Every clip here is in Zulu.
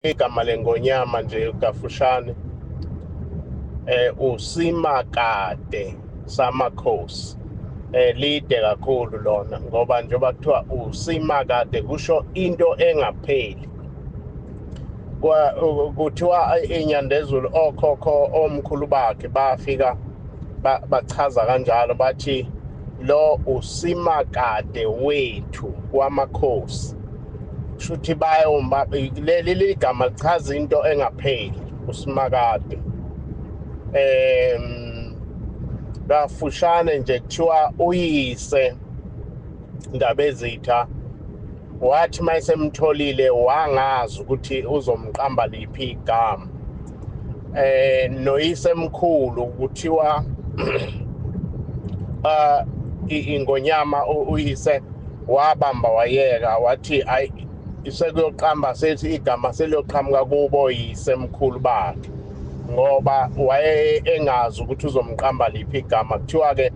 Igama lengonyama nje kafushane uSimakade samakhosi. Lide kakhulu lona ngoba njengoba kuthiwa uSimakade kusho into engapheli. Kuthiwa iNyandezulu okhokho omkhulu bakhe bafika bachaza kanjalo, bathi lo uSimakade wethu wamakhosi. Kushuthi bayomba leli ligama lichaza into engapheli, uSimakade. Kafushane nje kuthiwa uyise Ndabezitha wathi mayesemtholile wangazi ukuthi uzomqamba liphi igama. Noyise mkhulu kuthiwa ingonyama uyise wabamba wayeka, wathi ayi sekuyoqamba sethi igama seliyoqhamuka kubo yise mkhulu bakhe, ngoba waye engazi ukuthi uzomqamba liphi igama. Kuthiwa ke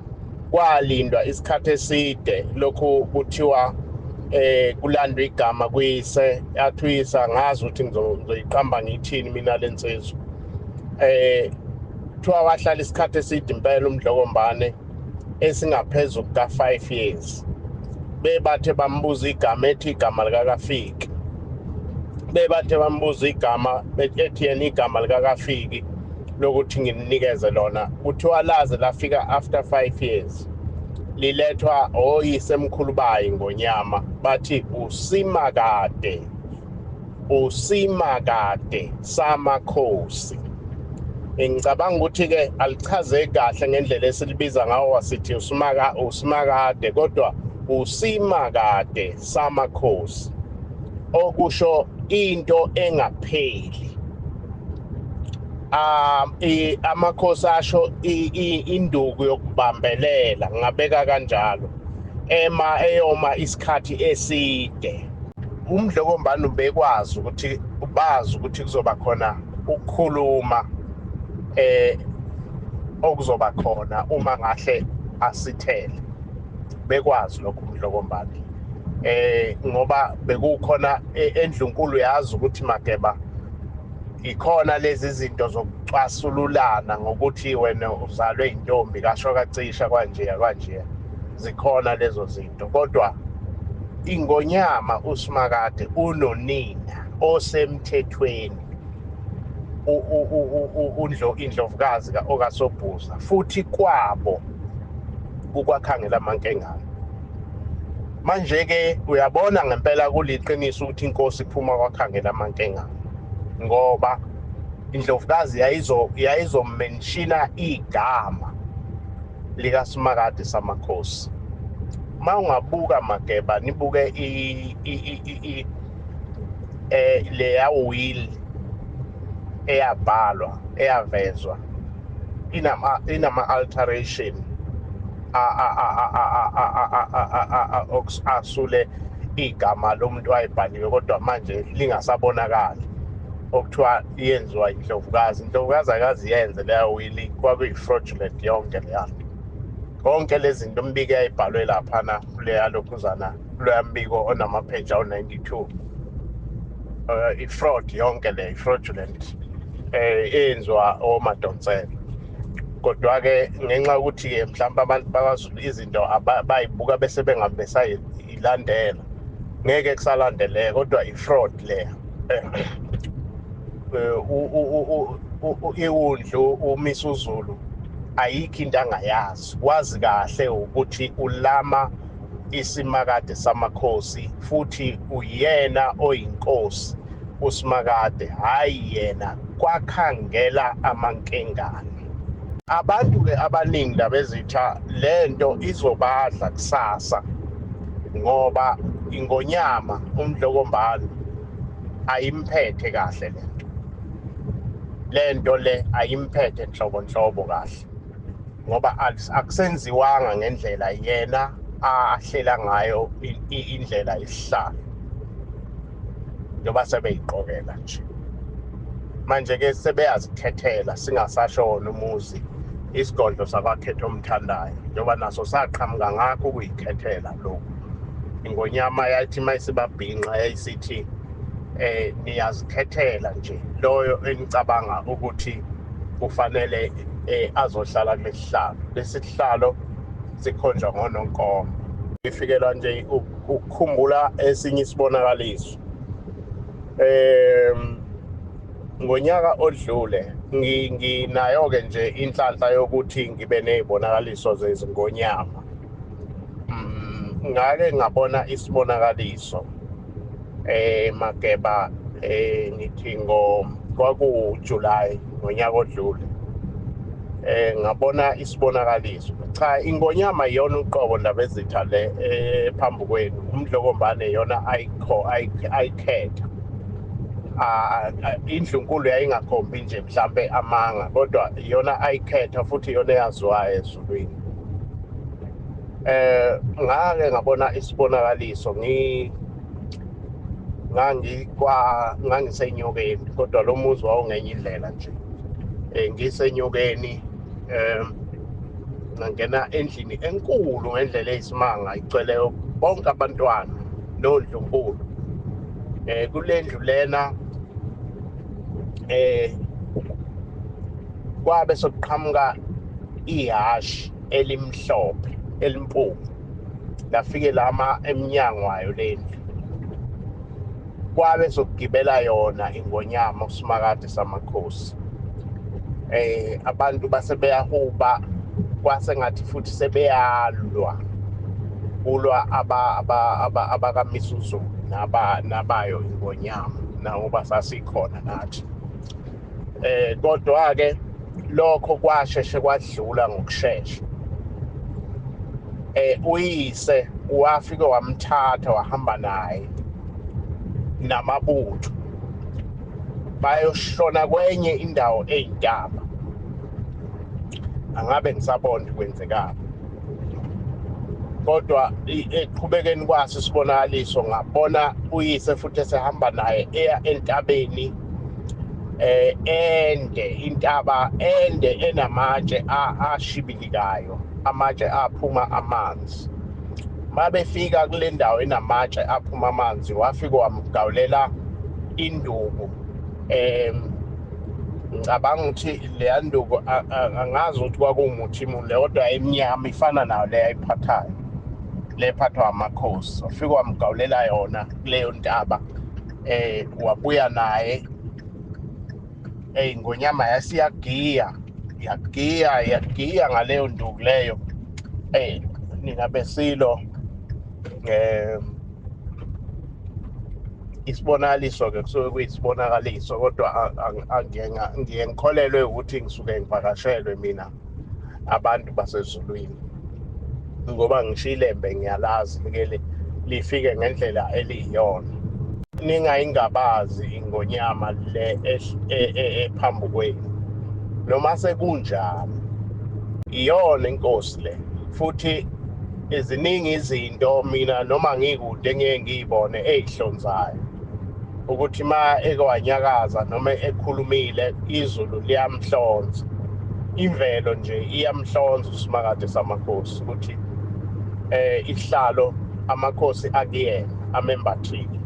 kwalindwa isikhathi eside lokhu kuthiwa kulandwa igama kuyise, athi uyise angazi ukuthi ngizoyiqamba ngithini mina lensizwa. Kuthiwa wahlala isikhathi eside impela uMdlokombane, esingaphezulu kuka 5 years. Bebathe bambuza igama, ethi igama likakafiki. Bebathe bambuza igama, ethi yena igama likakafiki lokuthi ngimnikeze lona. Kuthiwa laze lafika after 5 years, lilethwa oyise mkhulu bayi ngonyama, bathi uSimakade, uSimakade samakhosi. Ngicabanga ukuthi ke alichaze kahle ngendlela esilibiza ngawo, wasithi usimaka uSimakade, kodwa uSimakade samakhosi, okusho into engapheli. Amakhosi asho induku yokubambelela, ngabeka kanjalo, ema eyoma isikhathi eside. UMdlokombane ubekwazi ukuthi bazi ukuthi kuzoba khona ukukhuluma okuzoba khona uma ngahle asithele. Bekwazi lokho uMdlokombane, ngoba bekukhona endlunkulu yazi ukuthi Mageba ikhona lezi zinto zokucwasululana ngokuthi wena uzalwe intombi kasho kacisha kanje kanje, zikhona lezo zinto. Kodwa ingonyama uSimakade unonina osemthethweni, indlovukazi okaSobhuza, futhi kwabo kukwakhangela amankengane. Manje ke uyabona ngempela kuliqiniso ukuthi inkosi iphuma kwakhangela amankengane, ngoba indlovukazi yayizomenshina igama likaSimakade samakhosi. Uma ungabuka Mageba, nibuke leya will eyabhalwa eyavezwa, inama alteration asule igama lomuntu ayibhaliwe, kodwa manje lingasabonakali, okuthiwa yenziwa indlovukazi. Indlovukazi akazi yenze leya will, kwakuyi-fraudulent yonke leya nto. Konke lezi zinto umbiko eyayibhalwe laphana kuleya lokhuzana, kuleya mbiko onamapheji awu-92, i-fraud yonke le, i-fraudulent eyenziwa oMadonsela. Kodwa-ke ngenxa yokuthi-ke mhlawumbe abantu bakwaZulu izinto bayibuka bese bengabe besayilandela, ngeke kusalandeleka, kodwa i-fraud le. Iwundlu uMisuzulu ayikho into angayazi, wazi kahle ukuthi ulama iSimakade samakhosi, futhi uyena oyinkosi uSimakade, hayi yena kwakhangela amankengane. Abantu-ke abaningi Ndabezitha lento izobadla kusasa, ngoba ingonyama uMdlokombane ayimphethe kahle lento. Lento le ayimphethe nhlobo nhlobo kahle, ngoba akusenziwanga ngendlela yena ahlela ngayo indlela isihlalo, njengoba sebeyiqokela nje. Manje ke sebeyazikhethela, singasashona umuzi isigodlo sakwakhetha omthandayo, njengoba naso saqhamuka ngakho ukuyikhethela lokhu. Ingonyama yathi mayisibabhinqa yayisithi Niyazikhethela nje loyo enicabanga ukuthi kufanele azohlala kulesihlalo. Lesihlalo sikhonjwa ngononkomo. Ifikelwa nje ukukhumbula esinye isibonakaliso. Ngonyaka odlule nginayo ke nje inhlanhla yokuthi ngibe nezibonakaliso zezingonyama. Ngake ngabona isibonakaliso Mageba, ngithi ngo kwaku July ngonyaka odlule, ngabona isibonakaliso. Cha, ingonyama iyona uqobo Ndabezitha le phambi kwenu, uMdlokombane iyona ayikho ayikhetha. Indlunkulu yayingakhombi nje mhlambe amanga, kodwa iyona ayikhetha futhi iyona eyaziwayo ezulwini. Ngake ngabona isibonakaliso, ngangisenyokeni, kodwa lo muzi wawungenye indlela nje. Ngisenyokeni, ngangena endlini enkulu ngendlela eyisimanga, igcwele bonke abantwana nondlunkulu. Kule ndlu lena kwabe sokuqhamuka ihhashi elimhlophe elimpunga, lafike lama emnyango wayo lendlu, kwabe sokugibela yona ingonyama uSimakade samakhosi. Abantu base beyahuba, kwase ngathi futhi sebeyalwa, kulwa abakaMisuzulu nabayo ingonyama, nangoba sasikhona nathi. Kodwa ke lokho kwasheshe kwadlula ngokushesha. Uyise wafike wamthatha wahamba naye namabutho bayoshona kwenye indawo eyintaba. Angabe ngisabona kwenzekani, kodwa eqhubekeni kwaso isibonakaliso ngabona uyise futhi esehamba naye eya entabeni ende, intaba ende enamatshe ashibilikayo, amatshe aphuma amanzi. Mabefika kule ndawo enamatshe aphuma amanzi, wafika wamgawulela induku. Ngicabanga ukuthi leya nduku angazi ukuthi kwakuwumuthi muni le, kodwa emnyama ifana nayo le ayiphathayo, le ephathwa amakhosi. Wafika wamgawulela yona kuleyo ntaba, wabuya naye. Ingonyama yasiyagiya, yagiya, yagiya ngaleyo nduku leyo. Nina besilo, isibonakaliso ke kusuke kuyisibonakaliso, kodwa ngiye ngikholelwe ukuthi ngisuke ngivakashelwe mina abantu basezulwini, ngoba ngisho ilembe ngiyalazi like lifike ngendlela eliyiyona. Ningayingabazi ingonyama le ephambi kwenu, noma sekunjani, iyona inkosi le. Futhi eziningi izinto mina noma ngikude ngeke ngiyibone ezihlonzayo, ukuthi ma ekwanyakaza noma ekhulumile izulu liyamhlonza, imvelo nje iyamhlonza uSimakade samakhosi, ukuthi isihlalo amakhosi akuyena amembathile.